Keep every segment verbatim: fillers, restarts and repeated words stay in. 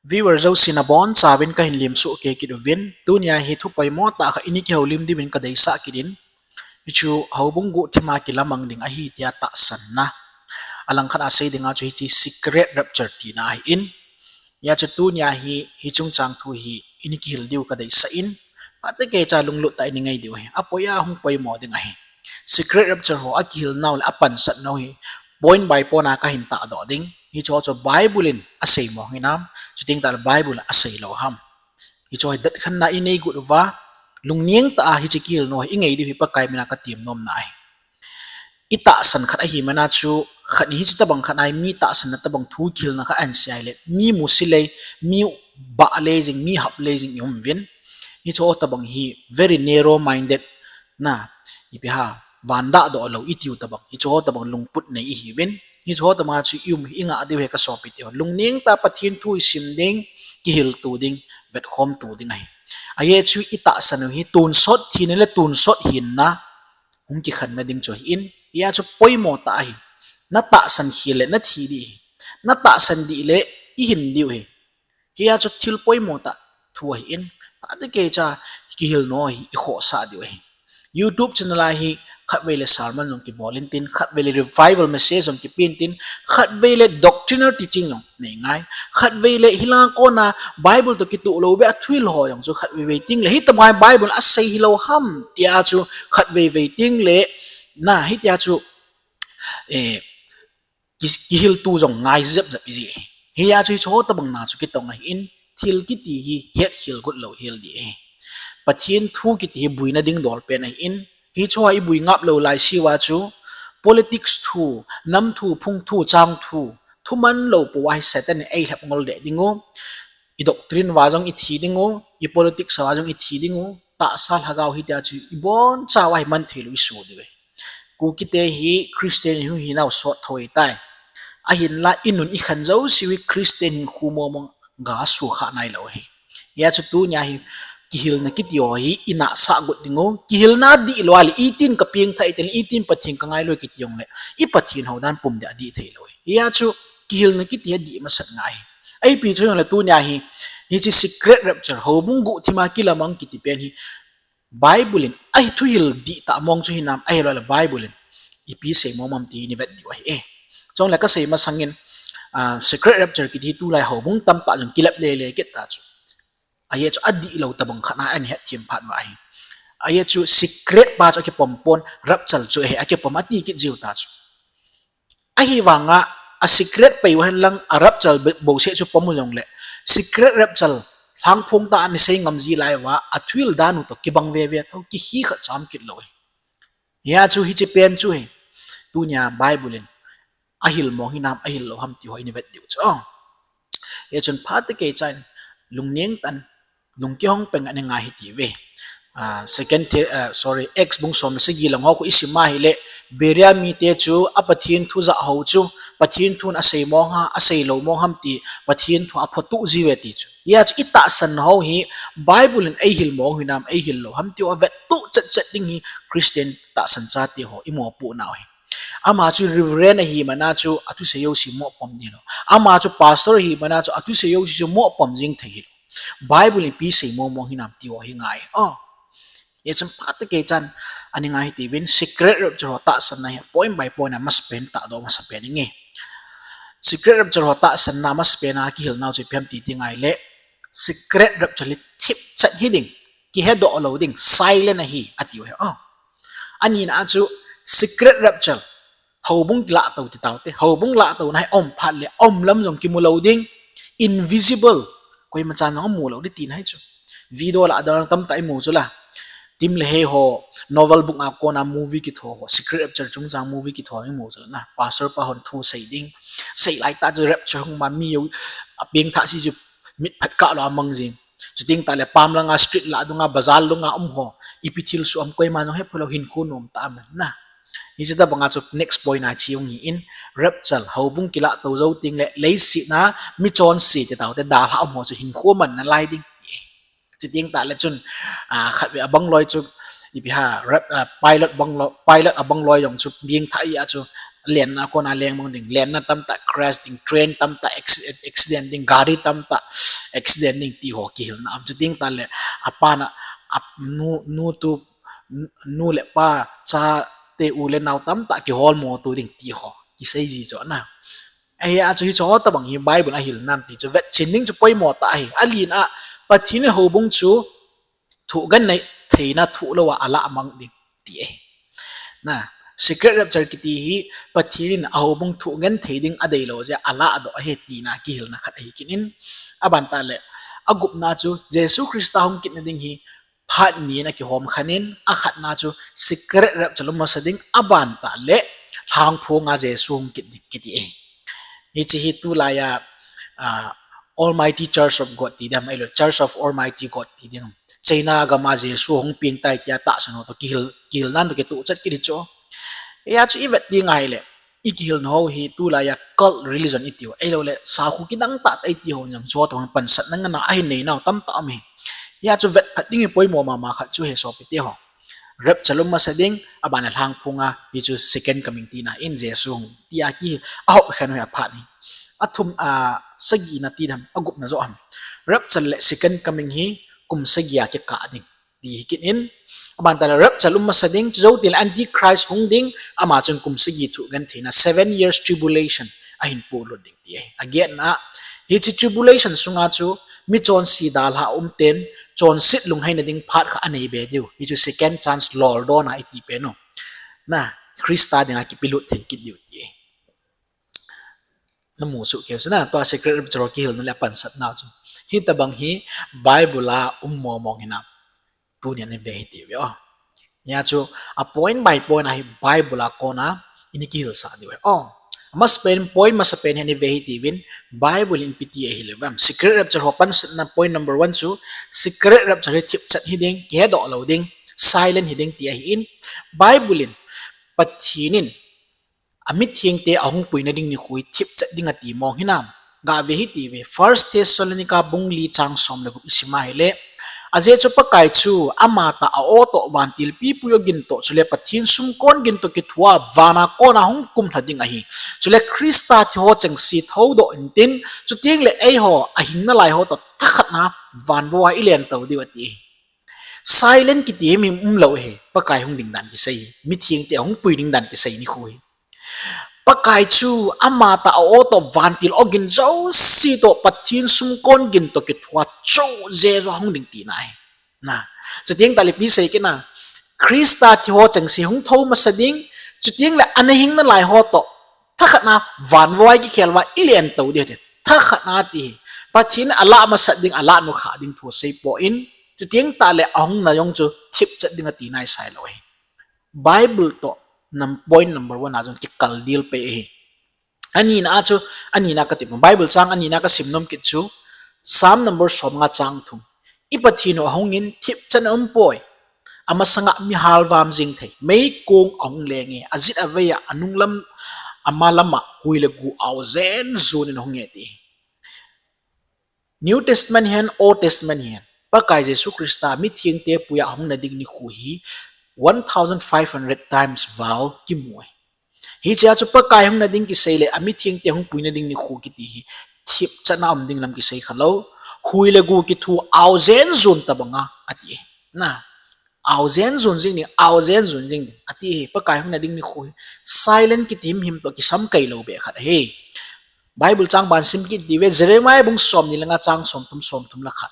Viewer jouse nabonchauvin kahin lemsuh kei kit uvin, tunia hi thu poimo tah khat ini kihoulim diuvin kadeisah kit in, hichu houbung guhthima kilamang ding ahi tia tahsanna. Alangkhat a sei dinga chu hiche secret rapture tina ahin, hijeh chun tunia hi, hiche chungchang thu hi ini kihil diu kadeisah in, phatecha lunglut tah a ini ngai diu ahi, apoi a hung poimo ding ahi. Secret rapture ho akihilnau le apansatnau hi point by point a kahin tahdoh ding. Hicheho chu Bible in asei mong hinam, chuteng tahle Bible in asei lou ham, hicheho hi detkhenna inei got uva, lungneng tah a hiche kihilnau hi ingai diu hi Pakai mina katem nomna ahi. Itahsan khat ahi mana chu, khat ni hiche tobang khat ahi, mi tahsanna tobang thu kihilna khat ahin sei ahile, mi musit lei, mi bah lei jing, mi hap lei jing ium uvin. Hicheho tobang hi very narrow minded na, ipi ham, van dahdoh lou itiu tobang, hicheho tobang lungput nei ihiuvin. Hicheho tobang a chu ium, ingah diu ahi kasopi teho. Lungneng tah a Pathen thu isim ding, kihilto ding, vetkhomto ding ahi. Ajeh chu itahsan u hi tonsot thina le tonsot hinna hung kikhenna ding chu ahin, hijeh chu poimo tah ahi. Natahsan khel le nathi ding ahi. Natahsan ding le ihin diu ahi. Hijeh chu thil poimo tah thu ahin, phatecha kihilnau hi ikhohsah diu ahi. YouTube channel a hi khatvei le sermon jong kibol intin, khatvei le revival message jong kipen tin, khatvei le doctrinal teaching jong nei ngai, khatvei le hilai a kona Bible toh kitoh lou beh a thuhil ho jong chu khatvei vei tengle hitobang Bible asei hilou ham tia chu khatvei vei tengle, na, hitia chu, eh, ki, kihilto jong ngai jep jep iji ahi. Hijeh chu hicheho tobang na chu kitong ahin, thil kiti hi hetkhel got lou hel ding ahi. Pathen thu kiti hi buina ding dolpen ahin, hicheho a ibui ngap lou laiseuva chu politics thu, nam thu, phung thu, chang thu, thuman lou pouva hi Satan in eilhep ngol deh dingu, idoctrine uva jong ithi dingu, ipolitics uva jong ithi dingu, tahsa lhagao hitia chu ibonchauva hi manthei lou isoh diu ahi. Kukite hi Christian ihinau sot thou ahitai. Ahinla inun ikhen jouseu hi Christian hinkho mong mong ga suhkhah nailou ahi. Hijeh chu tunia hi kihilna kiti ho hi inahsah got dingu, kihilna dihlou a le itin kapengthah itin, itin Pathen kangailou kiti jongle, iPathen hou dan pum ding adih theilou ahi. Hijeh chu kihilna kiti hi adih masat ngai ahi. Ipi chu jongle tunia hi, hiche secret rapture, houbung guhthima kilamang kiti pen hi Bible in ahi thuhil dihtah mong chu hinam, ahiloule Bible in ipi sei mong ham ti hi ivet diu ahi e. Chule kasei masangin, ah, secret rapture kiti hi tulai houbung tamtah jong kilep lele kit ta chu. Ajeh chu adihlou tobang khat a ahin hetthem phat uva ahi. Ajeh chu secret pa chu akipom pon, rapture chu ahi akipom ati kit jiu ta chu. Ahivanga a secret pei uhen lang a rapture bouseh chu pom u jongle, secret rapture lhangphong tah a ana sei ngam ji lai uva, athuhil dan u toh kibang veve thou, kikhi khat cham kit lou ahi. Hijeh chu hiche pen chu hi, tunia Bible in ahil mong hinam, ahil lou ham ti ho ini vet diu chu. Hichun phatecha in, lungneng tah in, lungkihong peng a ana ngai hitiuve. Ah, second, ah, sorry, Acts bung som le sagi lang ho khu isim a ahile, Berea mite chu a Pathen thu jah hou chu, Pathen thun asei mong ham, asei lou mong ham ti, Pathen thu aphoto jiuve ti chu. Hijeh chu itahsan hou hi, Bible in eihil mong hinam, eihil lou ham ti ho avettoh chet chet ding hi, Christian tahsan chate ho imopohnau ahi. Ama chu Reverend ahi mana chu athusei jouse moh pom ding lou. Ama chu Pastor ahi mana chu athusei jouse chu moh pom jing thei hilou. Bible in ipi sei mong mong hinam ti ho hi ngai. Oh. Hichun phatecha in, ani ngai hitiuvin secret rapture ho tahsanna hi point by point a masapen tahdoh masapen inge. Secret rapture ho tahsanna masapen a kihilnau chu ipi ham ti ti ngai le, secret rapture hi thipchet hiding, kihedoh lou ding, silent ahi atiu ahi. Oh. Anina chu secret rapture, houbung kilah tou ti taute, houbung lah touna hi aum phat le aum lam jong kimu lou ding, invisible, koimachan jong amu lou ding tina ahi chu. Video lah dan tamtah imu chu la, Tim LaHaye ho novel bung a kona movie kitho ho, secret rapture chungchang movie kitho imu chu la na, pastor pa hon thu sei ding, sei lai tah chu rapture hung ma mi jong apengthah si chu mitphet kah lou a mang jing. Chuteng tahle pam langa street lah dunga bazar dunga um ho, ipi thilsoh ham koima jong hephalou hinkho nom tah aman na. Hiche tobanga chu next point a che hung hi in, rapture, houbung kilah tou jou tengle leiset a michonse ti taute dalhah um ho chu hinkho man nalai ding ti. Chuteng tahle chun, ah, khatvei abang loi chu, ipi ham, rap-, ah, pilot bang loi, pilot abang loi jong chu pengthah a chu, Lenna kona lengmang ding, lenna tamtah crash ding, train tamtah accident ding, gari tamtah accident ding ti ho kihilna um chu ding ta le, apa na, nu, nu tu, nu le pa, chate u le nao tamtah kiholmo tu ding ti ho kisei ji chu na. Ahi a chu hiche ho tabang hi Bible a hilna ti chu vetchin ding chu poimo tah ahi. Alin a Pathen in houbung chu thohgin theina thoh lou a alah mang ding ti ahi. Na, secret rapture kiti hi Pathen in ahoubung thohgin thei ding adeilou jeh a alahdoh ahi tina kihilna khat ahi kit in. Aban tah le, agupna chu Jesu Christa hung kitna ding hi phat ni in akihom khen in, akhatna chu secret rapture um masa ding, aban tah le lhangphong a Jesu hung kit ding kiti ahi. Hiche hi tulai a, Almighty Church of God ti ding ham, ahilou Church of Almighty God ti ding ham, China gam a Jesu hung peng tai tia tahsan ho toh kihil, kihilna toh kitoh chet kit hi chu. Hia chu ivet ding ahile, ikihilna ho hi tulai a cult religion itiu, ahiloule sakhu kidang tahtah iti ho jong chu toh pansatna ngana ahin neinau tamtah um ahi. Hia chu vet phat ding hi poimo mama khat chu ahi sopite ho. Rapture um masa ding, aban le lhangphong a, hichu second coming tina in Jesu hung tia kihil, ahop khen ho hi aphat ni. Athum, a, sagina ti ding ham, agupna joh ham, rapture le second coming hi kum sagi a kikah ding ti hi kit in. Aban tah le rapture um masa ding, chujou teng le Antichrist hung ding, ama chun kum sagi thohgin theina, seven years tribulation ahin polut ding ti ahi. Agetna, hiche tribulation sunga chu mi chonse dalha umten chonset lungheina ding phat khat anei be diu. Hichu second chance loldona iti pen u. Na, Christa dinga kipelut thei kit diu ti ahi. Namu soh kei u chu na, tua secret rapture kihilna le apansatnau chu, hitobang hi Bible a um momong hinam? Tunia ive hitiuve o. Hia chu a point by point a hi Bible a kona ini kihilsah diu ahi o. Amasapen, point masapen hi ive hitiuvin, Bible in ipi ti ahilou vem. Secret rapture ho pansatna point number one chu, secret rapture hi thipchet hiding, kihedoh lou ding, silent hiding ti ahin, Bible in, Pathen in amithengte ahung puina ding nikho hi thipchet ding ati mong hinam? Gave hitiuve, First Thessalonica bung li chang som le gup isim a hile, ajeh chu Pakai chu amatah a-o toh vantil pipu ogin toh chule Pathen sumkon gin toh kithoa vana kona hung kumlha ding ahi. Chule Christa thiho chengse thoudoh intin, chuteng le eiho ahing nalai ho toh thakhatna vanvoi a ilentou diu ati ahi. Silent kiti himhim umlou ahi, Pakai hung ding dan kisei hi, mithengte ahung pui ding dan kisei nikho hi. Pakai chu amatah a-o toh vantil ogin jouse toh Pathen sumkon gin toh kithoa chou Jesu a hung ding tina ahi. Na, chuteng tah le ipi sei kit na, Christa thiho chengse hung thou masa ding, chuteng le ana hing nalai ho toh thakhatna vanvoi kikhel uva ilentou diu ati. Thakhatna ti hi Pathen in alah masat ding, alah nukhah ding thu seipoi, chuteng tah le ahungna jong chu thipchet ding ati naisai lou ahi. Bible toh point number one a jong kikal dil pai ahi. Anina a chu, anina kati, Bible chang anina kasim nom kit chu, Psalm number somnga chang thum. I Pathen u ahungin thipchet aumpoi. Amasanga mi halvam jing thei, meikong ahung lenge, ajet avei a, anunglam, amalam a hui le gu aojen jon in ahunge ti. New Testament hihen, Old Testament hihen, Pakai Jesu Christa mithengte puia ahungna ding nikho hi one thousand five hundred times val kimu ahi. Hichea chu Pakai hungna ding kisei le amithengte hung puina ding nikho kiti hi thipchetna um ding lam kisei khalou, hui le gu kitho aojen jon tobanga ati ahi. Na, aojen jon jing ding, aojen jon jing ding ati ahi. Pakai hungna ding nikho hi silent kiti himhim toh kisam kailou beh khat ahi. Bible chang ban sim kit diuve, Jeremiah bung somni le nga chang somthum, somthum le khat.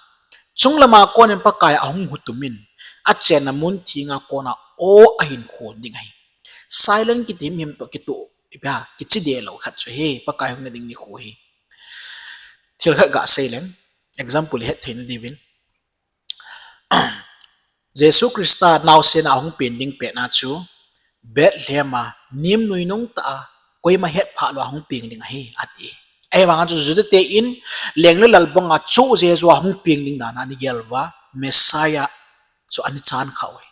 Chunglama konin Pakai ahung hutumin, achenna mun thenga kona aw ahin khon ding ahi. Silent kiti himhim toh kitoh, ipi ham, kichide lou khat chu ahi, Pakai hungna ding nikho hi. Thil khat gasei leng, example ihet theina diuvin, Jesu Christa naosen a ahung peng ding petna chu Bethlehem a nemnoi nungtah a koima hetphah lou a hung peng ding ahi ati. Ahivanga chu Judate in leng le lal banga chu Jesu ahung peng ding dan a ana gel uva, Messiah chu ana chan khah u ahi.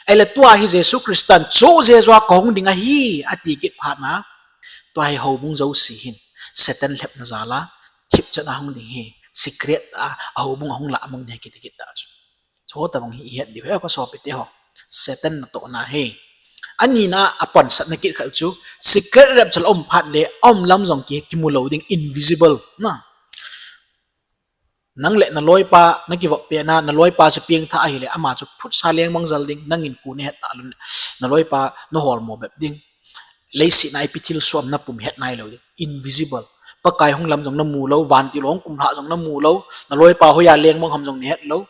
Ahile tua hi Jesu Christan chu Jesu kahung ding ahi ati kit phatna, tua hi houbung jouse hin Satan lhepna jal a thipchet a hung ding ahi, secret a, ahoubung ahung lah mang ding ahi kiti kit ta chu. Chutobang hi ihet diu ahi kasopite ho. Satan natohna ahi. Anina a ponsatna kit khat chu, secret rapture a um phat le, a um lam jong ki, kimu lou ding, invisible. Na. Nang le na loipa, na kivop pena, na loipa chu piengtha ahile, ama chu phutsa lengmang jal ding, nangin khu na het talou, na loipa, na holmo bep ding. Leiset a ipi thilsoh um na pum het nailou ding. Invisible. Pakai hung lam jong na mu lou, vantil hung kumlha jong na mu lou, na loipa hoiya lengmang ham jong na het lou.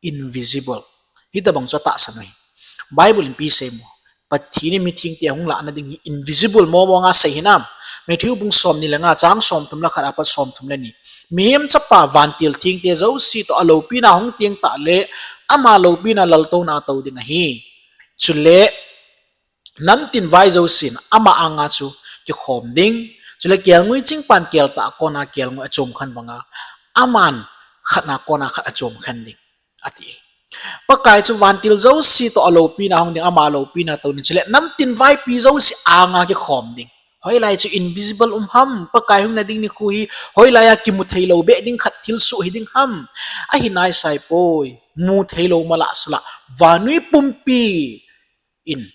Invisible. Hitobang chu atahsan u ahi. Bible in ipi asei mo? Pathen in mithengte hung lahna ding hi invisible momo nga asei hinam. Matthew bung somni le nga chang somthum le khat apat somthum le ni. Mihem chapa vantil thengte jouse toh aloupina hung teng tah le ama loupina laltouna atou ding ahi. Chule namtin vai jousen ama anga chu kikhom ding. Chule kelngoi chingpan keltah a kona kelngoi achom khen banga aman khatna kona khat achom khen ding, ati. Pakai chu vantil jouse toh aloupina hung ding, ama loupina tou ding. Chule namtin vaipi jouse anga kikhom ding. Hoilai chu invisible um ham, Pakai hungna ding nikho hi, hoilai a kimu theilou beh ding khat thilsoh hi ding ham. Ahi naisai poi, mu theilou mala sula, vannoi pumpi in,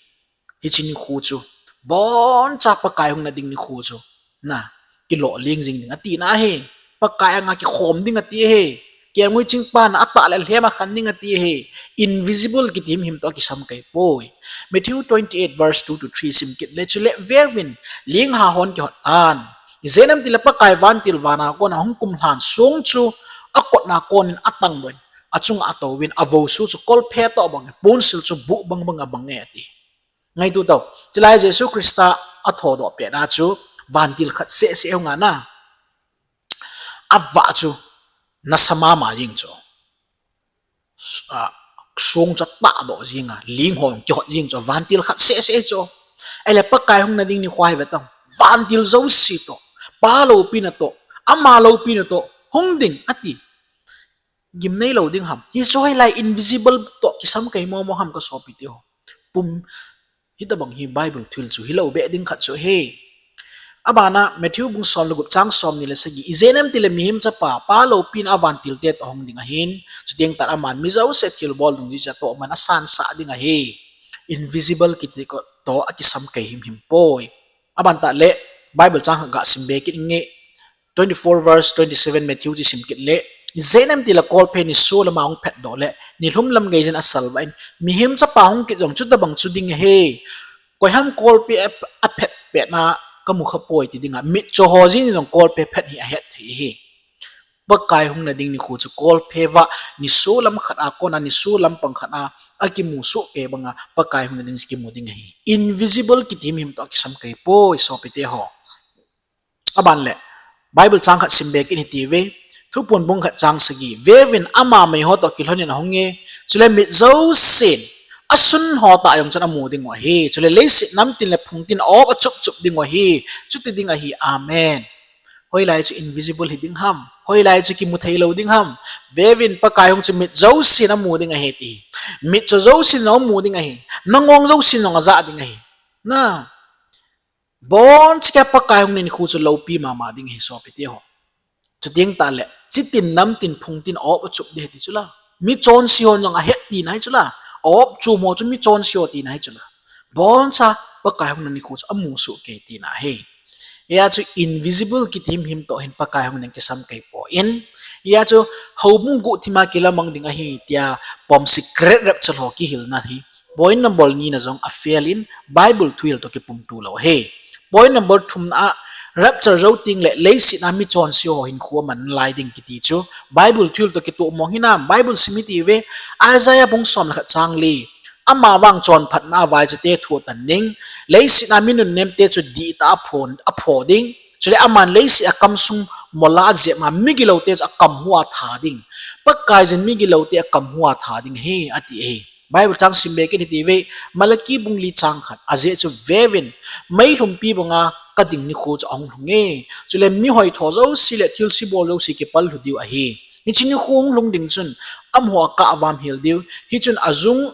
hiche nikho chu, boncha Pakai hungna ding nikho chu, na, kiloh ling jing ding atina ahi. Pakai anga kikhom ding ati ahi. Kelngoi chingpan a atah le alhem a khen ding ati ahi. Invisible kiti himhim toh akisam kei poi. Matthew twenty-eight verse two to three sim kit le chule veuvin, lingha hon kihot tan. Ijeh inem itile Pakai vantil vana kona hung kumlhan song chu akotna konin atang louvin, achunga atouvin, avousu chu kolphe toh abang e, ponsil chu buh bangbang abang e ati. Ngaito tau, chulai Jesu Christa athodoh petna chu vantil khat sehseh hung ana. Avah chu nasa mama jing chu. A, song chu atahdoh jinga, lingho jong kihot jing chu, vantil khat sehseh chu. Ahile Pakai hungna ding nikho hi vetang, vantil jouse toh, Pa loupina toh, ama loupina toh hung ding ati. Gimnei lou ding ham? Hichu hoilai invisible toh kisam kei momo ham kasopiteho? Pum, hitobang hi Bible thil chu hilou beh ding khat chu ahi. Abana Matthew bung som le gup chang somni le sagi, ijeh inem itile Mihem Chapa, Pa loupina a vantilte toh ahung ding ahin, chuteng tah le aman mi jouse thilbol dungjui chu atohman asansah ding ahi. Invisible kiti toh akisam kei himhim poi. Aban tah le Bible chang khat gasim be kit inge. Twenty-four verse twenty-seven Matthew chu sim kit le, ijeh inem itile kolphe nisolam a hung phetdoh le, nilhum lam geiyin asalvah in, Mihem Chapa hung kit jong chutobang chu ding ahi. Koiham kolphe a, aphet petna kamu khapoi ti dinga, mitcho ho jeng jong kolphe phet hi ahet thei ahi. Pakai hungna ding nikho chu kolphe vah, nisolam khat a kona nisolam pang khat a akimu soh kei banga Pakai hungna ding chu kimu ding ahi. Invisible kiti himhim toh akisam kei poi sopiteho. Aban le, Bible chang khat sim be kit hitiuve, Thuphon bung khat chang sagi, veuvin ama meiho toh kilhonin ahunge, chule mit jousen, asunho tah jong chun amu dingu ahi, chule leiset namtin le phungtin a-op achupchup dingu ahi, chuti ding ahi, Amen. Hoilai chu invisible hi ding ham, hoilai chu kimu theilou ding ham? Veuvin Pakai hung chu mit jousen amu ding ahi ti. Mitcho jousen jong amu ding ahi, nangong jousen jong ajah ding ahi. Na, boncha kia Pakai hungna nikho chu loupi mama ding ahi sopiteho. Chuteng tah le, chitin namtin phungtin a-op achup ding ahi ti chula. Michonse hon jong ahet tina ahi chula. A-op chom ho chu michonse ho tina ahi chula. Boncha Pakai hungna nikho chu amu soh kei tina ahi. Hia chu invisible kiti himhim toh hin Pakai hungna kisam kei poi. Hia chu houbung guhthima kilamang ding ahi tia pom secret rapture ho kihilna hi point number nina jong afail in, Bible thuhil toh kipumtu lou ahi. Point number thumna a, rapture jou teng le leiset a michonse ho hinkho aman nalai ding kiti chu Bible thuhil toh kitoh mong hinam? Bible sim hitiuve, Isaiah bung som le khat chang li, amavang chonphatna a vaichate thutan ding, leiset a mi nunnemte chu dihtah a pho, apho ding, chule aman leiset a kamsung mola ajep ma migiloute chu akamhu a tha ding, Pakaiyin migiloute akamhu a tha ding ahi ati ahi. Bible chang sim be kit hitiuve, Malachi bung li chang khat, ajeh chu veuvin, meilhumpi banga kading nikho chu ahung lhunge, chule mihoitho jouse le thilse bol jouse kipal lhu diu ahi. Hiche nikho hung lhung ding chun, amaho akah avam hel diu, hichun ajung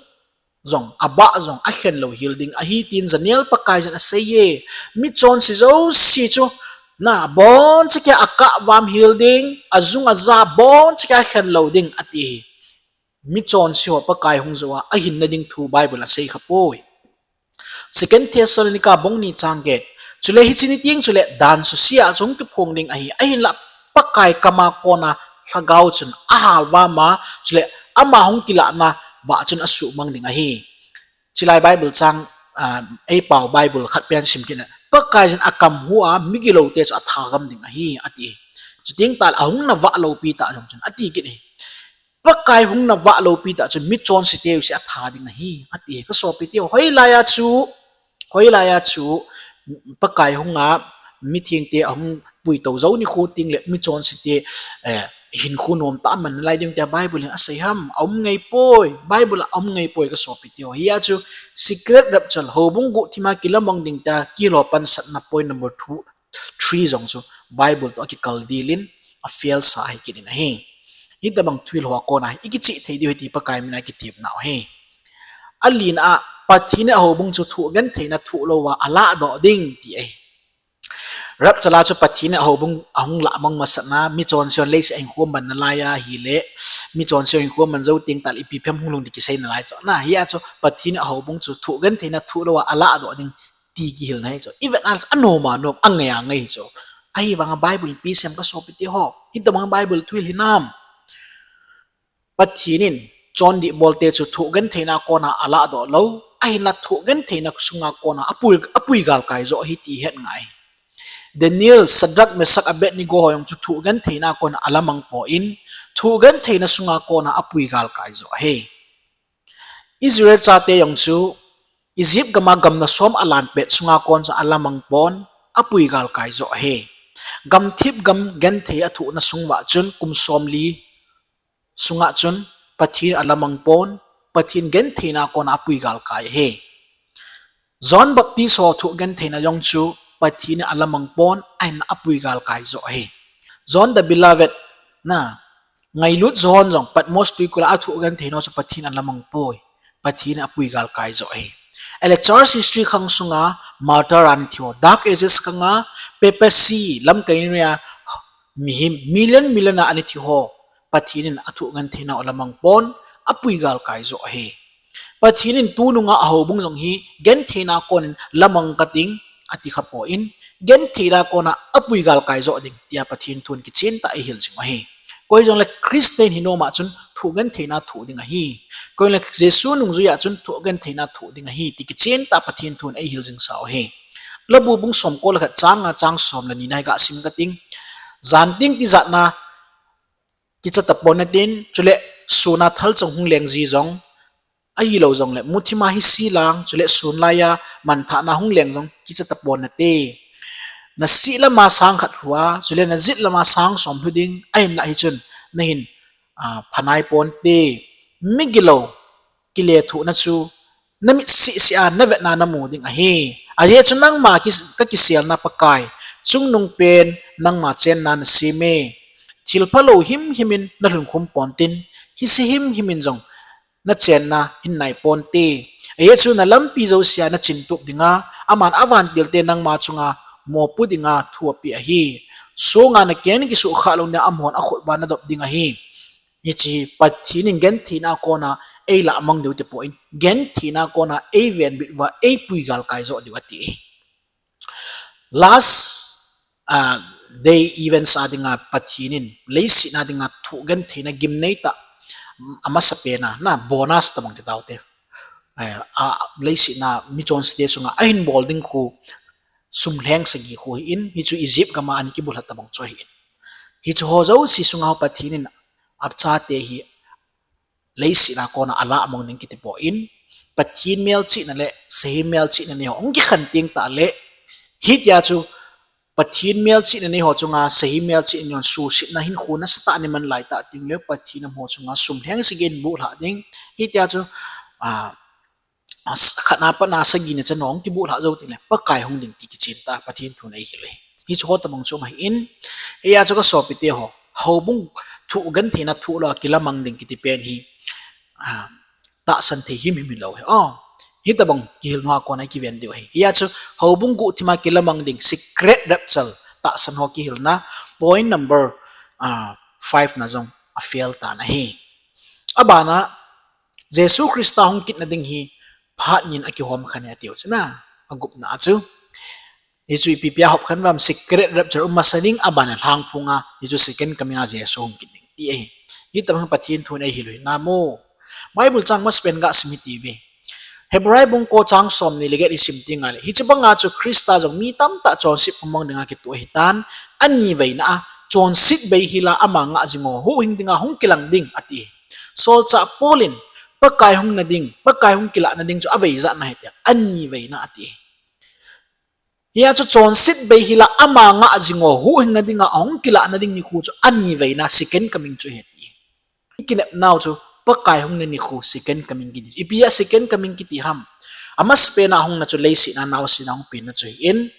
jong, abah jong akhen lou hel ding ahi tin Daniel Pakaiyin aseiye. Michonse jouse chu, na, boncha kia akah avam hel ding, ajung aja boncha kia akhen lou ding ati ahi. Michonse ho Pakai hung jou a ahinna ding thu Bible asei khapoi. Second Thessalonica bung ni chang get. Chule hiche ni teng chule dan susia chung kiphong ding ahi. Ahinla Pakai kama kona lhagao chun ahal vama, chule ama hung kilahna vah chun asuhmang ding ahi. Chilai Bible chang, ah, eipao Bible khat pen sim kit na. Pakai jin akam hua migilote chu athagam ding ahi, ati. Chuteng tale ahung na vah loupi tah jong chun ati kit ahi. Pakai hung na vah loupi tah chun michonse teu chu atha ding ahi, ati. Ka sopite ho, hoilai a chu, hoilai a chu Pakai hunga mithengte ahung puitou jou nikho tengle michonsete, eh, hinkho nomtah a man nalai ding tia Bible in asei ham? Aum ngai poi, Bible a aum ngai poi ka sopite ho. Hia chu secret rapture, houbung guhthima kilamang ding tia kilo pansatna point number two, three jong chu Bible toh akikal dil in afail sa ahi kit in ahi. Hitabang thil hoa kona ikichih thei diu ahi ti Pakai mina kitepna ahi. Alina a Pathen in ahoubung chu thohgentheina thoh louva alahdoh ding ti ahi. Rapture a chu Pathen in ahoubung ahung lahmang masatna, michonse hon leiset a hinkho man nalai ahile, michonse hon hinkho man jou teng tale ipi phem hung lhung ding kisei nalai chu. Na, hia chu Pathen in ahoubung chu thohgentheina thoh louva alahdoh ding ti kihilna hi chu. Ivet a chu anoma nom, angai angai hi chu. Ahivanga Bible in ipi asei em ka sopite ho? Hitabang Bible thu hi hinam? Pathen in chondih bolte chu thohgentheina kona alahdoh lou, ahinla thohgentheina sunga kona apui, apui galkai joh ahi ti het ngai. Daniel, Shadrach, Meshach, Abednego ho jong chu thohgentheina kona alamang poi, thohgentheina sunga kona apui galkai joh ahi. Israel chate jong chu Egypt gama gamna som alan pet sunga kon chu alamang pon, apui galkai joh ahi. Gamthip gam genthei athohna sung uva chun kum somli sunga chun Pathen alamang pon, Pathen gentheina kona apui galkai ahi. John Baptist ho thohgentheina jong chu Pathen in alamang pon, ahinla apui galkai joh ahi. John the Beloved, na, ngailut John jong Patmos tuikol a athohgentheina chu Pathen in alamang poi, Pathen in apui galkai joh ahi. Ahile church history khang sunga martyr ana thi ho, Dark Ages khanga papacy lamkai noiya mihem million million a ana thi ho, Pathen in athohgentheina alamang pon, apui galkai joh ahi. Pathen in tununga ahoubung jong hi gentheina konin lamang kating ati khapoi, gentheina kona apui galkai joh ding tia Pathen thun kichen tah a eihil jing u ahi. Koi jongle Christian hi noma chun thohgentheina thoh ding ahi. Koi jongle Jesu nungjuiya chun thohgentheina thoh ding ahi ti kichen tah a Pathen thun eihil jingsa u ahi. Labu bung somko le khat chang nga chang som le ni na hi gasim kating. Jan teng tijatna kicha tapon natin, chule suna thalchang hung leng ji jong, ahilou jongle muthima hise lang, chule sun laiya manthahna hung leng jong kicha tapon nate. Nasih lama sang khat lhua, chule najet lama sang som lhu ding, ahinla hichun nahin, ah, phanai ponte. Migilou kilethuhna chu namit sehseh a navetna namu ding ahi. Ajeh chu nangma ki-, kakiselna Pakai, chungnungpen nangma chenna nasem e. Thilphalou himhim in nalhunkhum pontin, hise himhim in jong nachenna hin nai ponte. Ajeh chu nalampi jousea nachin tup dinga, aman avantilte nangma chunga mopo dinga thu apeh ahi. Songa naken kisuhkhah lou dinga amahon akhut uva nadop ding ahi. Hiche Pathen in gentheina kona eilah mang diu tipon, gentheina kona eivenbit uva eipui galkai joh diu ati. Last, ah, day events a dinga Pathen in leiset a dinga thohgentheina gimnei tah, amasapen a, na bonus tabang ti taute. Eh, a, leiset a michonse sunga ahin bol ding khu sum lheng sagi khu ahin, hichu Egypt gama ana kibulhat tabang chu ahin. Hichu ho jouse sunga Pathen in achate hi leiset a kona alah mang ding kiti pon, Pathen melchihna le sahem melchihna nei ho hung kikhen teng tah le, hitia chu Pathen melchihna nei ho chunga sahem melchihna nei hon suhsetna hinkho nasatah a nei man lai tah teng le, Pathen in amaho chunga sum lheng sagi ahin bulhah ding. Hitia chu, ah, as-, khatna patna sagina channa hung kibulhah jou teng le Pakai hung ding ti kichen tah a Pathen thun eihil e. Hichu ho tabang chu ahin, hia chu ka sopite ho, houbung thohgentheina thoh louva kilamang ding kiti pen hi, ah, tahsan thei himhim hilou ahi. Oh, hitabang kihilna a kona kiven diu ahi. Hia chu houbung guhthima kilamang ding, secret rapture, tahsan ho kihilna, point number, ah, five na jong afail tan ahi. Abana, Jesu Christa hung kitna ding hi phat nin akihom khan e atiu chu na. Agupna a chu, hichu ipi pia hop khan vam, secret rapture um masa ding, abana lhangphunga hichu second coming a Jesu hung kit ding ti ahi. Hitabang Pathen thu nei hilou hi na mo. Bible chang masapen ga sim hiti ve. Hebrai bung ko chang somni le get isim ti ngai le, hiche banga chu Christa jong mi tamtah chonset pumang dinga kitoh ahitan, aniveina a chonset beihel a ama ngah jing ho huhhing dinga hung kilang ding ati. Solchah Paul in Pakai hung na ding, Pakai hung kilah na ding chu aveijat na ahi tia, aniveina ati. Hia chu chonset beihel a ama ngah jing ho huhhing na dinga ahung kilah na ding nikho chu aniveina, second coming chu ahi ti. Ikinepnau chu Pakai hung na nikho second coming kiti. Ipi a second coming kiti ham? Amasapen a hung na chu leiset a naosen a hung pen na chu ahin,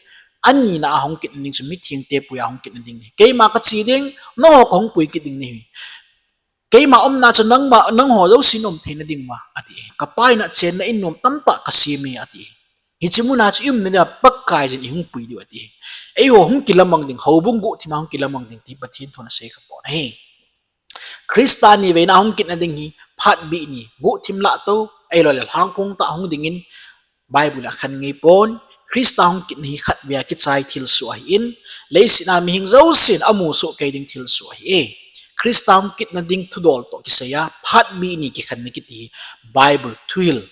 anina a hung kit na ding chu mithengte pui a hung kit na ding ahi. Keima kache ding, nangho kahung pui kit ding nahi. Keima umna chu nangma, nangho jousen um thei na ding uva ati. Kapa in a chenna in nom tamtah kasem e ati. Hiche muna chu i um na dinga Pakai jin ihung pui diu ati. Eiho hung kilamang ding, houbung guhthima hung kilamang ding ti Pathen thun asei kha pon ahi. Christa niveina hung kit na ding hi phat bih ni, guhthim lah tou, ahilouleh lhangphung tah hung dingin Bible a khan ngei pon. Christa hung kit na hi khatvei a kichai thilsoh ahin, leiset a mihing jousen amusoh kei ding thilsoh ahi e. Christa hung kit na ding thudol toh kisai a phat bih ni kikhen na kiti hi Bible thuhil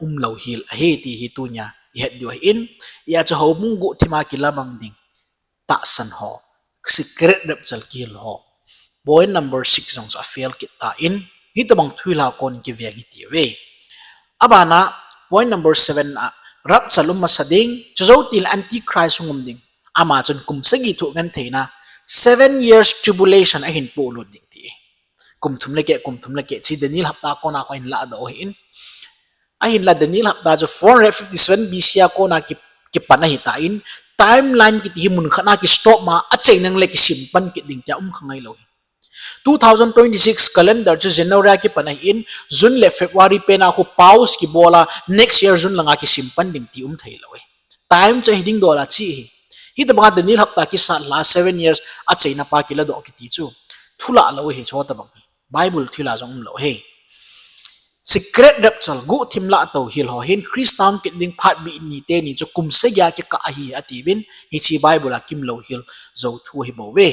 umlou hel ahi ti hi tunia ihet diu ahin, hia chu houbung guhthima kilamang ding tahsan ho, secret rapture kihil ho, point number six jong chu afail kit tan, hitabang thuhil a kon kiveng hiti ve. Abana point number seven a rapture um masa ding, chujou tengle Antichrist hung um ding. Ama chun kum sagi thu ngen theina, seven years tribulation ahin polut ding ti. Kum thum le keh, kum thum le keh, hiche Daniel hapta kona kon ahin lahdoh ahin. Ahinla Daniel hapta chu four hundred fifty-seven B C a kona ki, kipan ahitan, timeline kiti hi mun khat na kistop ma, achaina le kisimpan kit ding tia um kha ngailou hi. Two thousand twenty-six calendar chu January a kipan ahin, June le February pen a khu pause kibol a, next year June langa kisimpan ding ti um theilou hi. Time chu hiding dol a che hi. Hitabanga Daniel hapta kisat lha seven years achaina pa kiladoh kiti chu thulah lou hi, chutabang hi. Bible thuhil a jong umlou hi. Secret rapture, guhthim lah tou hel ho hin Christa hung kit ding phat bih ni teni chu kum sagi a kikah ahi atiuvin, hiche Bible a kimlou hel jouthu ahi bouve.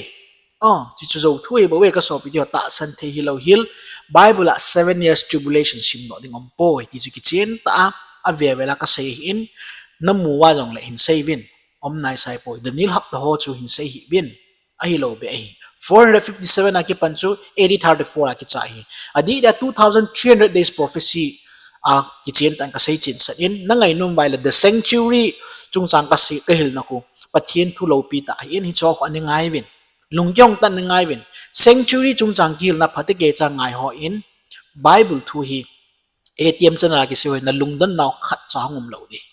Hiche chu jouthu ahi bouve, kasopiteho, tahsan thei hilou hel. Bible a seven years tribulation simdoh ding umpoi ti chu kichen tah a, avel vel a kasei ahin, namu uva jongle hin seiuvin, um naisai poi, Daniel hapta ho chu hin sei hih uvin. Ahilou beh ahi. Four hundred fifty-seven a kipan chu A D thirty-four a kicha ahi. Adih dia two thousand three hundred days prophecy a kichen tah in kasei chensah in, nangainom uva ahile the sanctuary chungchang kasei, kahilna khu Pathen thu loupi tah ahin, hicheho khu ana ngaiuvin. Lungkihong tah in ana ngaiuvin. Sanctuary chungchang kihilna phatecha ngai hon, Bible thu hi A T M channel a kisei hon, nalungdon nau khatcha hung umlou ding.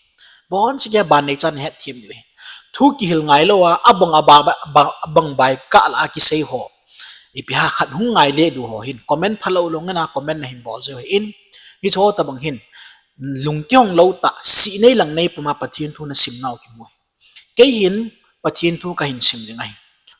Bonchauva ban neichan hetthem diu hi. Thu kihil ngailou a, abang a ba, ba, abang bai kah lah a kisei ho, ipi ham khat hung ngai le diu ho hin comment phalou lou ngen a comment nahin bol jeh hin, hicheho tabang hin lungkihong lou tah, sih nei lang nei puma Pathen thu nasim nau kimu hi. Kei hin Pathen thu kahin sim jing ahi.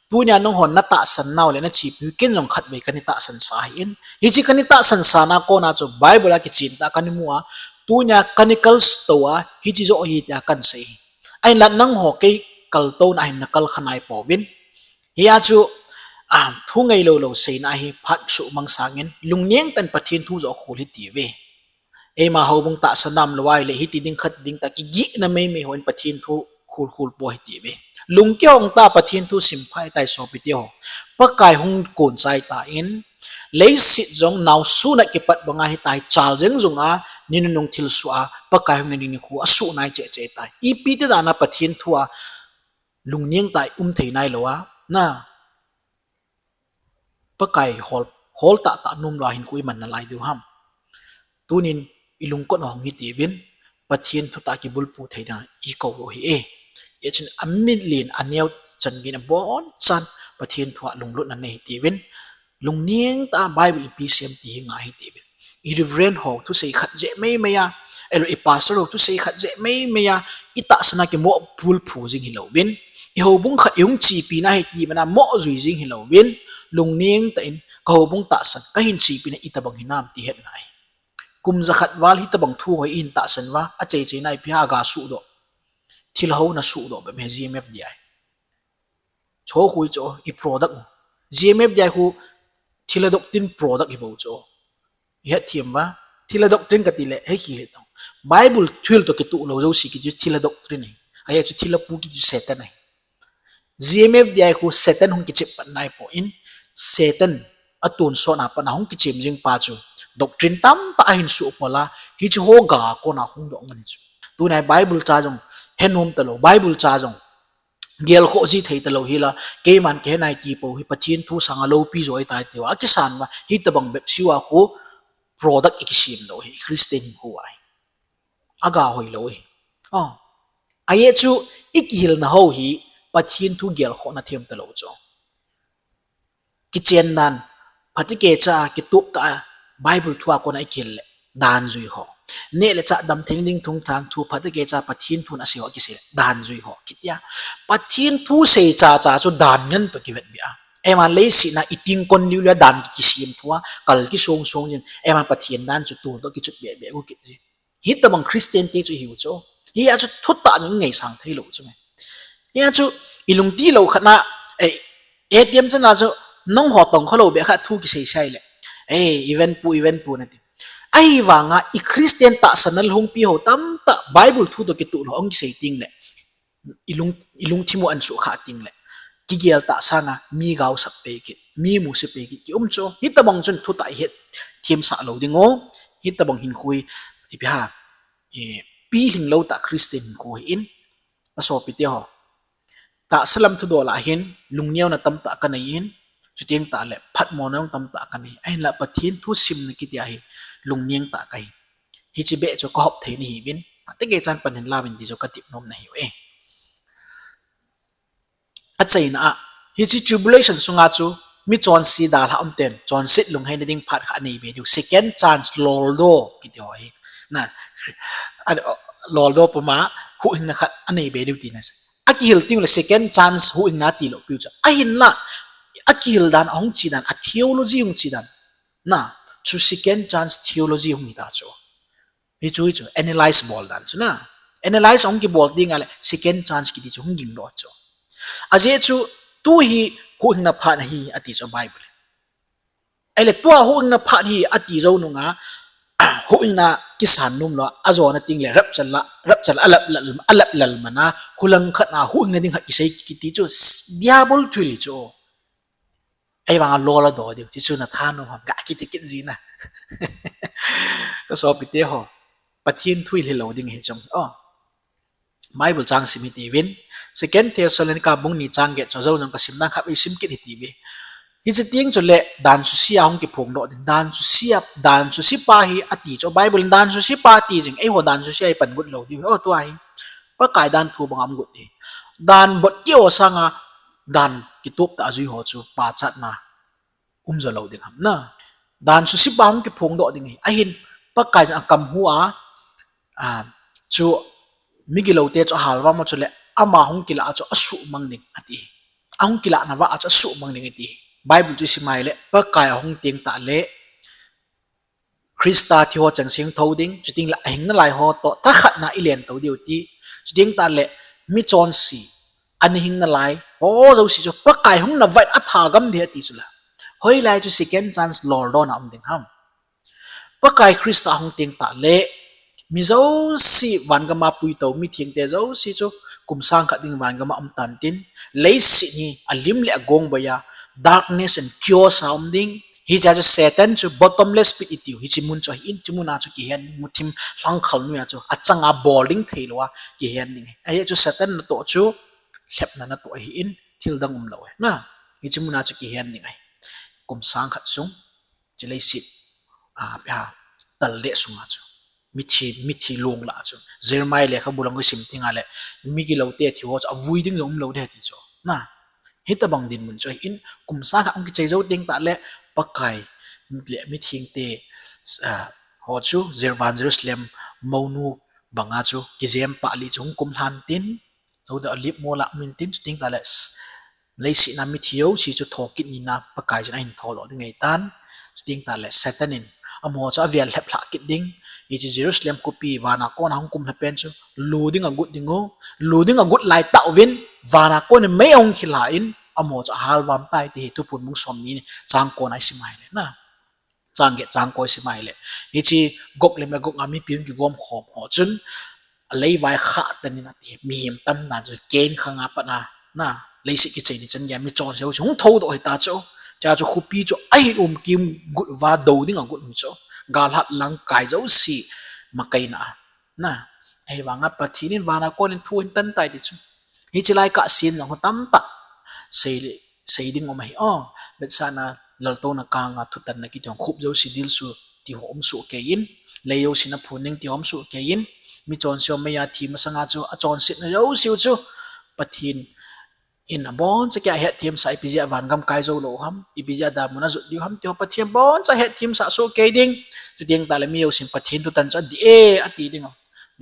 Tunia nanghon natahsan nau le nachepiu, ken jong khatvei kana tahsan sa ahin. Hiche kana tahsan sa na kona chu Bible a kichen tah kana mu a, tunia kana kaltou a, hiche joh ahi tia kana sei hi. Ahinla nangho kei kaltouna hin nakal kha naipouvin. Hia chu, ah, thu ngailou lou seina hi phat suhmang sangin, lungneng tah in Pathen thu joh khol hitiuve. Eima houbung tahsan nam lou ahile, hiti ding khati ding tah kigihna meimei hon Pathen thu khol khol pou hitiuve. Lungkihong tah, Pathen thu sim phai tai sopiteho. Pakai hung kon chai tan, leiset jong naosuna kipat banga hitia hi chal jeng jong a, ni nunung thilsoh a, Pakai hung na ding nikho asuh nai cheh cheh tai. Ipi ti dan a Pathen thu a lungneng tah in um thei nailou a, na Pakai hol, hol tah tah nom lou a hinkho iman nalai diu ham? Tunin ilungkot u hong hitiuvin, Pathen thutah kibulphu thei dinga ikou u ahi e. Hichun amilen aneo chan geiyin abonchan Pathen thu a lunglutna nei hitiuvin, lungneng tah a Bible ipi asei em ti hi ngai hitiuvin. I reverend ho thusei khat jeh meimei a, ahilou i pastor ho thusei khat jeh meimei a, itahsan a kimoh bulphu jing hilouvin, i houbung khat ihung chepi na ahi ti mana moh jui jing hilouvin, lungneng tah in ka houbung tahsan, kahin chepi na itobang hinam ti het ngai. kum jakhat val hitobang thu ho ihin tahsan uva, achaichaina ipi ham aga suhdoh. Thilha ho na suhdoh bep hi G M F D I. Chokhui chu i product. G M F D I khu thilha doctrine product hi bou chu. Ihet them uva, thilha doctrine kati le, hei hi le tong. Bible thil toh kitoh lou jouse kiti chu thilha doctrine hi. Ahi chu thilha pu kiti chu Satan hi. G M F D I khu Satan hung kichep pat nai poi, Satan atonsot na pat na hung kichem jing pa chu doctrine tamtah ahin suhpol a, hichu ho ga kona hung doh ngen chu. Tunai Bible cha jong henom talou, Bible cha jong gelkhoh ji thei talou hi la, keiman kihe nai ti pou hi Pathen thu sanga loupi jo ahitai tia akisan uva, hitobang bep siu a khu product ikisem doh hi, Christian khu ahi. Aga hoilou hi. Oh. Ahi chu ikihilna ho hi Pathen thu gelkhohna them talou chu. Kichen dan, phatecha kitop tah a Bible thu a kona ikihil le dan jui ho. Neh le chah damthei ding thungthang thu phatecha Pathen thu na sei ho kisei le dan jui ho. Kitia Pathen thu sei chacha chu dan ngen toh kivet bia. Eiman leiset na iting kon liu le dan kisem thu a, kal kisong song jin. Eiman Pathen dan chu tol toh kichut bia bia u kit ji. Hitobang Christian te chu hiu chu. Hia chu thutah jong ngaisang thei lou chu me. Hia chu ilungti lou khat na, eh, A T M chana chu nangho tong khalou beh khat thu kisei sai le. Eh, event pu, event pu nati. Ahivanga i Christian tahsanna lhungpi ho tamtah Bible thu toh kitoh lou hung kisei ting le. Ilung, ilungthim u an suhkhah ting le. Kigel tah sanga mi gaosap pe kit, mi muse pe kit, kium chu. Hitobang chun thutah ihet themsah lou ding u. Hitobang hinkho hi, ipi ham, eh, pilhing lou tah Christian hinkho hi in. Asopite ho. Tahsa lam thudol a hin, lungneona tamtah kanei in, chuteng tah le, phatmona jong tamtah kanei. Ahinla Pathen thu simna kiti a hi, lungneng tah kahi. Hiche beh chu kahop thei nahiuvin, phatecha pan hin lauvin ti chu katep nom nahiu e. Achaina a, hiche tribulation sunga chu, mi chonse dalha umten, chonset lungheina ding phat khat anei be diu, second chance loldo, kiti ho hi. Na, a, loldo puma, huhhingna khat anei be diu tina. Akihil teng le second chance huhhingna tilou piu chu. Ahinla, akihil dan, ahung che dan, a theology hung che dan. Na, chu second chance theology hung hita chu. Hichu, hichu, analyze bol dan chu na. Analyze ahung kibol teng le, second chance kiti chu hung gingdoh chu. Ajeh chu, tu hi huhhingna phat ahi, ati chu Bible. Ahile tua huhhingna phat hi ati jou nunga, huhhingna kisan nom lou, ajona teng le rapture la, rapture la, alap lal, alap lal mana, hulang khat na huhhingna ding khat kisei kiti chu, diabol thil hi chu. Ahivanga loldo diu, chuchu na thanom ham, ga kiti kit ji na. Kasopite ho, Pathen thu hi lhilou ding hi chun. Oh. Bible chang sim hitiuvin, Second Thessalonica bung ni chang get chu jou jong kasim dan khat vei sim kit hitiuve. Hiche teng chule dan suse a hung kiphongdoh ding, dan suse a, dan suse pa hi ati chu Bible in dan suse pa ti jing, eiho dan suse a ipan got lou diu, oh, tua hi. Pakai dan thu banga um got ding. Dan bot keo sanga dan kitop tah jui ho chu pachatna um jo lou ding ham na. Dan suse pa hung kiphongdoh ding hi. Ahin Pakai jong akam hu a, a, chu migiloute chu ahal vang mo chule ama hung kilah a chu asuhmang ding ati. Ahung kilahna vah a chu asuhmang ding ati. Bible chu isim a ahile Pakai ahung teng tah le Christa thi ho chengse hung thou ding, chuteng le ahing nalai ho toh thakhat na ilen tou diu ti, chuteng tah le mi chonse ana hing nalai ho jouse chu Pakai hung na vah in athagam ding ati chu la. Hoilai chu second chance loldona um ding ham. Pakai Christa ahung teng tah le mi jouse vangam a puitou mithengte jouse chu kum sang khat ding vangam a um tan tin, leiset hi alim le agong boi a, darkness and chaos a um ding. Hiche a chu Satan chu bottomless pit itiu, hiche mun chu ahin, hiche mun a chu kihen, muthim lhangkhal noi a chu achanga bol ding theilou a kihen ding. Ahi chu Satan natoh chu lhepna natoh ahin, thil dang umlou ahi. Na, hiche mun a chu kihen ding ahi. Kum sang khat sung, hiche leiset, a, ipi ham, taldeh sunga chu, mithi, mithi long lah chu, Jeremiah lekhabu lang isim teng le, migiloute thi ho chu avui ding jong umlou ding ti chu. Na, hitobang dinmun chu ahin, kum sang khat hung kichai jou teng tah le, Pakai le mithengte, a, ho chu, Jer-, van Jerusalem mounu banga chu kijem pah lih chu hung kumlhan tin, Judea Olive mol a um intin, chuteng tah le, leiset a mithi jouse chu thokit nina Pakai chun ahin thodoh ding ahitan, chuteng tah le Satan in Amaho chu avel lhep lhah kit ding. Hiche Jerusalem khopi vana kona hung kum lha pen chu lu ding agot ding u. Lu ding agot lai tah uvin vana kona mei ahung khilha in amaho chu ahal vam tai ti hi Thuphon bung somni ni chang ko na isim ahile na. Chang get chang ko isim ahile. Hiche Gog le Magog a mipi hung kigom khom ho chun alei vai khah tan in ati, mihem tam dan chu Cain khang a pat a, na, leiset kichai ni chan gei a michonse ho chu hung thoudoh hita chu. Chua chu khopi chu ahin um kim got uva do ding agot u chu. Gal hat lang kai jouse makaina a. Na, ahivanga Pathen in vana kon in thu ahin tan tai ti chu. Hiche lai kahsen jong ho tamtah sei, sei ding um ahi. O, vetsahna, laltouna kanga thutanna kiti ho, khup jouse dilsu ti ho um soh kei in, lei jouse na phun ding ti ho um soh kei in, michonse ho mei a thi masanga chu achonsetna jouse u chu Pathen in aboncha kia ahetthemsah, ipi jeh a vangam kai jou lou ham, ipi jeh a damun ajot diu ham ti ho Pathen in aboncha ahetthemsah soh kei ding. Chuteng tahle mi jousen Pathen thutan chu adih e ati ding u.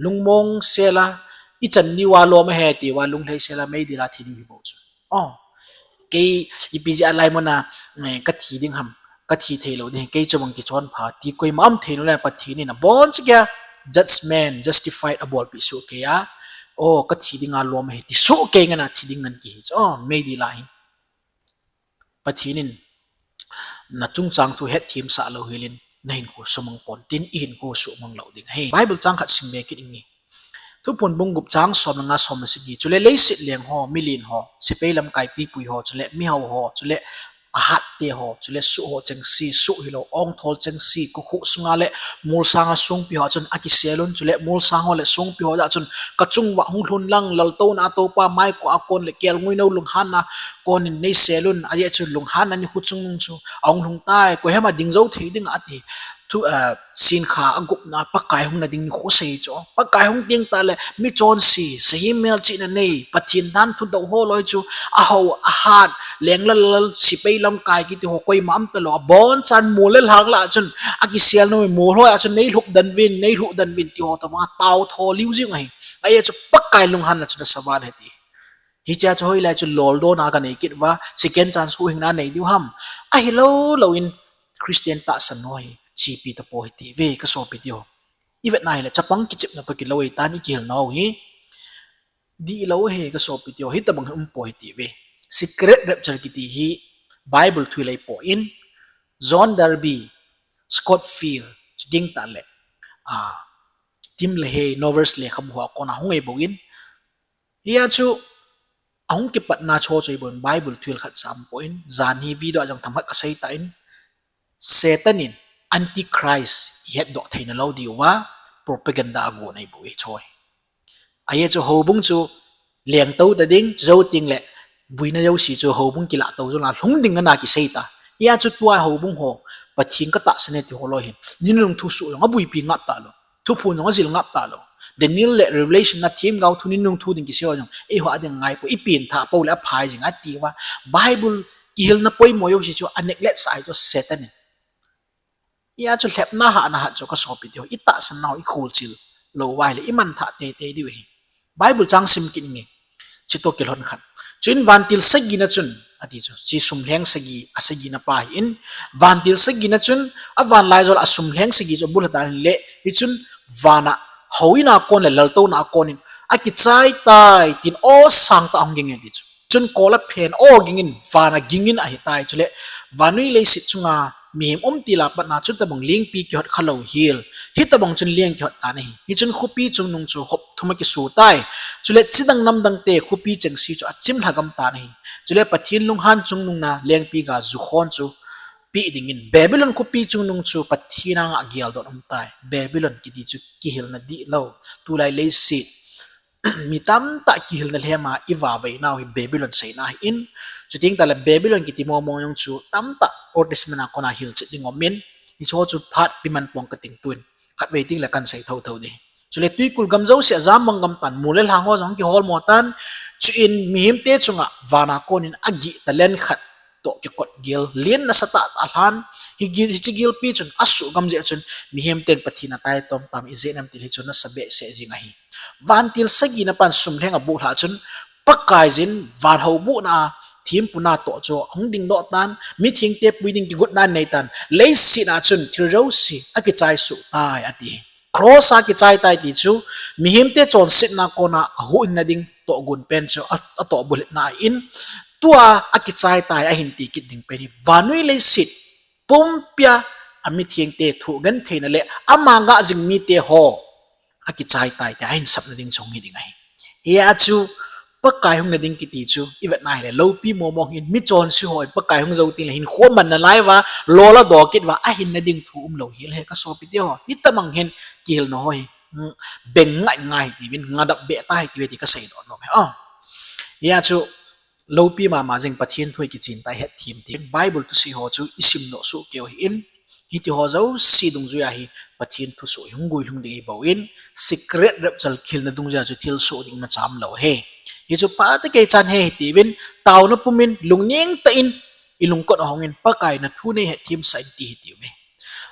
Lungmong sel a, ichan diuva lom ahi tiuva lunglhai sel a meidil a thi diu hi bou chu. O, kei ipi jeh a lai mun a, eh, kathi ding ham, kathi theilou ding, kei chabang kichonpha ti koima um thei lou le Pathen in aboncha kia judgment, justified abolpeh soh kei a, o, kathi dinga lom ahi ti soh kei ngen a thi ding ngen kihi chu, o, meidil a hi. Pathen in nachungchang thu hetthemsah lou hel in nahinkho sumang pon tin, ihinkho sumang lou ding ahi. Bible chang khat simbe kit inge. Thuphon bung gup chang som le nga, som le sagi, chule leiset leng ho, milen ho, sepai lamkai pipui ho, chule mihao ho, chule ahatte ho, chule soh ho chengse, soh hilou, ongthol chengse, kokhuh sunga le molsanga songpi ho chun akisel un, chule molsang ho le songpi ho jah chun, kachunguva hung lhun lang, laltouna a toupa maikoh a kon le kelngoi nou lunghanna kon in neisel un, ajeh chu lunghanna nikho chungnung chu ahung lhung tai, koiham a ding jou thei ding ati. Thu, eh, senkha agupna Pakai hungna ding nikho sei chu. Pakai hung teng tahle michonse, sahi melchihna nei, Pathen dan thudou ho loi chu, ahao, ahat, lenglal lal, sepai lamkai kiti ho koima um talou, abonchan mol le lhang lah a chun akisel nau, mol ho a chun neilhup den uvin, neilhup den uvin ti ho tobang a taotho liu jing ahi. Ajeh chu Pakai lunghanna chu nasa val ahi ti. Hichea chu hoilai chu loldona kanei kit uva, second chance huhhingna nei diu ham. Ahilou lou in Christian tahsan ho hi chepi tapou hite ve, kasopi teho. Ivetna hile chapang kichepna toh kilou ahitan, ikihilnau hi dihlou ahi, kasopi teho, hitobang hi umpoi hite ve. Secret rapture kiti hi Bible thu le ahipoi, John Darby, Scofield, chuteng tahle, ah, Tim LaHaye novels lekhabu hoa kona hung ahi bou in, hia chu ahung kipatna chu chu ahi bou in, Bible thil khatcha umpoi, jan hi video a jong themkhat kasei tan, Satan in Antichrist ihetdoh theina lou diuva propaganda agon ahi bou hi chu. Ajeh chu houbung chu lengtou ta ding, chujou tengle buina jouse chu houbung kilah tou jongle lhung ding ana kisei ta. Hia chu tua houbung ho, Pathen katahsan e ti ho loi hin, ni nunung thu soh jong abuipi ngap talou, thuphon jong ajil ngap talou. Daniel le Revelation a themgao thu ni nunung thu ding kisei ho jong eiho a ding angaipoi, ipenthah pou le aphai jing atiuva, Bible kihilna poimo jouse chu a neglect sah ahi chu Satan in. Hia chu lhepna hahna hat chu kasopi teho, itahsan nau ikholchil lou uva ahile imanthah teitei diu ahi. Bible chang sim kit inge. Chutoh kilhon khat. Chuin vantil sagina chun, ati chu, hiche sumlheng sagi, asagina pa ahin, vantil sagina chun, avan laijol a sumlheng sagi chu abulha tan ahile, hichun vana houin a kon le laltouna a kon in akichai tai tin aw sangtah ahung ging e ti chu. Chun kol aphen aw ging in vana ging in ahitai, chule vannoi leiset chunga mihem um til a patna chutobang lengpi kihot khalou hel, hitobang chun leng kihot tan ahi. Hichun khopi chungnung chu hop thum akiso tai. Chule chidang namdang te khopi chengse chu achimlha gam tan ahi. Chule Pathen lunghan chungnung na lengpi ga jukhon chu peh dingin Babylon khopi chungnung chu Pathen anga geldoh um tai. Babylon kiti chu kihilna dihlou, tulai leiset mi tamtah kihilna lhema ivaveinau hi Babylon seina ahin, chuteng tahle Babylon kiti momo jong chu tamtah Old Testament a kona hilchet ding aumin, hicheho chu phat iman pong kating tun, khatvei tengle kahin sei thouthou ding. Chule twikul gam jouse ajam mang gam tan, mol le lhang ho jong kiholmo tan, chuin mihemte chunga vana konin agih talent khat toh kikot gel, len nasatah tah lhan, hi gel, hiche gelpi chun asuhgam jeh chun, mihemten Pathen ataitom tam ijeh inem tile hichu nasa behseh jeng ahi. Vantil sagina pan sumlheng abohlhah chun, Pakaiyin van houbuhna a thempu natoh chu ahung dingdoh tan, mithengte pui ding kigotna anei tan, leiset a chun thil jouse akichai soh tai ati. Cross a kichai tai ti chu, mihemte chonsetna kona ahuhhingna ding tohgon pen chu a, atohbulhitna ahin, tua akichai tai ahin ti kit ding pen hi, vannoi leiset pumpia amithengte thohgentheina le ama ngah jing mite ho akichai tai tia ahin sapna ding chu hung hi ding ahi. Hia chu Pakai hungna ding kiti chu ivetna hile, loupi momong hin, michonse hon Pakai hung jou tengle hinkho amanna lai uva, lol ado kit uva ahinna ding thu umlou hile, kasopite ho, hitobang hin kihilna ho hi beng ngai ngai hitiuvin, ngadap beh ta hitiuve ti kaseidoh nom e. Hia chu loupi mama jing Pathen thu hi kichen tah a hetthem ding Bible thusei ho chu isimdoh soh keu ahin, hitiho jouse dungjuia hi Pathen thusoh hi hung guilhung ding ibouvin, secret rapture kihilna dungjuia chu thilsoh ding imacha umlou ahi. Hichu phatah a kichat hitiuvin, taona pumin, lungneng tah in, ilungkot ahongin, Pakai nathu neihetthem sah in ti hitiuve.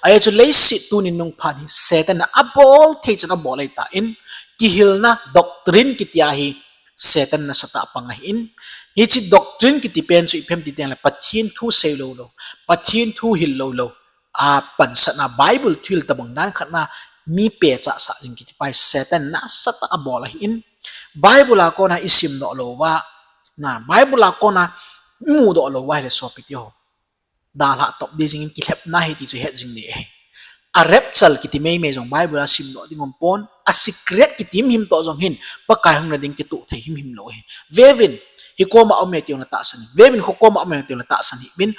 Ajeh chu leiset tunin nungphat hi Satan in abol thei chan abol ahitan, kihilna doctrine kitia hi Satan nasatah a pang ahin, hiche doctrine kiti pen chu ipi ham ti tengle Pathen thu seilou lou, Pathen thu hil lou lou a pansatna, Bible thuhil tobang dan khatna mi pehchah sah jing kiti pa hi Satan nasatah a abol ahin, Bible a kona isimdoh lou uva, na Bible a kona imudoh lou uva hile sopite ho, dalhah top ding jingin kilhepna ahi ti chu het jing ding ahi. A rapture kiti meimei jong Bible a simdoh ding umpon, a secret kiti himhim toh jong hin Pakai hungna ding kitoh thei himhim lou ahi. Veuvin, hikoma aume tiule tahsan in, veuvin, khokoma aume tiule tahsan hih uvin,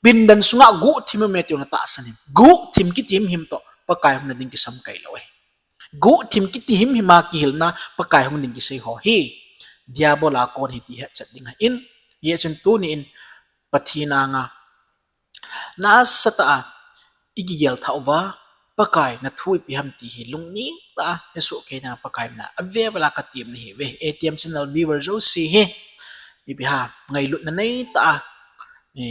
pindan sunga guhthim aume tiule tahsan in, guhthim kiti himhim toh Pakai hungna ding kisam kailou ahi. Guhthim kiti himhim a kihilna Pakai hung ding kisei ho hi diabol a kon ahi ti hetchet ding ahin, hijeh chun tuni in Pathen anga nasatah a ikigel thah uva, Pakai nathu ipi ham ti hi lungneng tah a hesoh kei dinga Pakai mina ave uvin la katem nahiuve. A T M channel viewer jouse hi ipi ham, ngailutna neitah a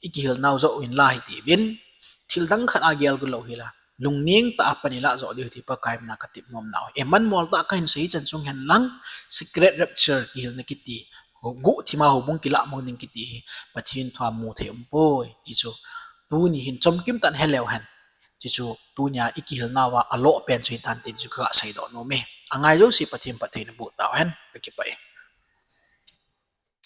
ikihil nau joh uvin la hitiuvin, thil dang khat a gel got lou hila, lungneng tah a pan ilah joh diu ti Pakai mina katep nom nau ahi. Manmol tah a kahin sei chan chung hen lang, secret rapture kihilna kiti, guhthima houbung kilah mang ding kiti hi Pathen thua mu thei umpoi ti chu tuni hin chomkim tah in heleu hen. Chuchu tunia ikihil nauva aloh pen chu hitante ti chu kaga seidoh nom e. Angai jouse Pathen phattheina boh tauhen, kakipah e.